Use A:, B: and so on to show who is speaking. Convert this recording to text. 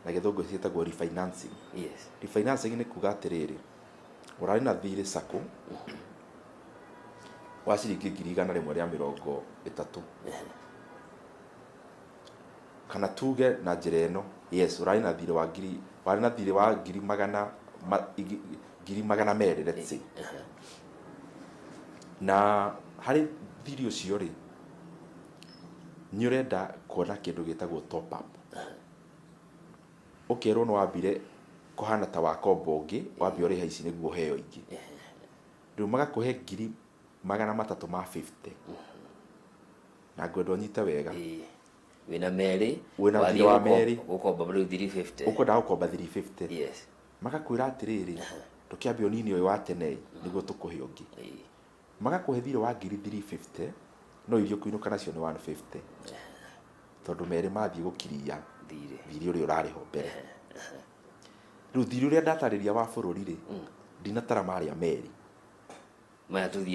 A: Na gĩthũngũ ciĩtagwo refinancing. Refinancing nĩ kuga atĩrĩrĩ, ũrarĩ na thirĩ sacco wa ciringi 130,000, kana tuge na njĩra ĩno, yes, ũrarĩ na thirĩ wa ngiri, warĩ na thirĩ wa ngiri magana 200,000, let's say. Na harĩ thirĩ ũcio rĩ, nĩ ũrenda kuona kĩndũ gĩtagwo top up. Ũkerwo nĩ wambire kũhana ta wakomba ũngĩ, wambe ũrĩhe ici nĩguo ũheo ingĩ. Rĩu magakũhe 350,000. Na ngwenda ũnyite wega.
B: Wĩna merĩ.
A: Wĩna
B: wathiĩ
A: thirĩ wa merĩ.
B: Gũkomba rĩu 350.
A: Ũkwenda gũkomba 350. Magakwĩra atĩrĩrĩ, ndũkĩambe ũnini ũyũ wa tene nĩguo tũkũhe ũngĩ. Magakũhe thirĩ wa ngiri 350, no iria ũkũinũka nacio nĩ 150, tondũ merĩ mathiĩ gũkiria
B: thirĩ.
A: Thirĩ ũrĩa ũrarĩho mbere. Rĩu thirĩ ũrĩa ndatarĩria wa bũrũri rĩ, ndinatara marĩa merĩ.
B: Maya tũthiĩ.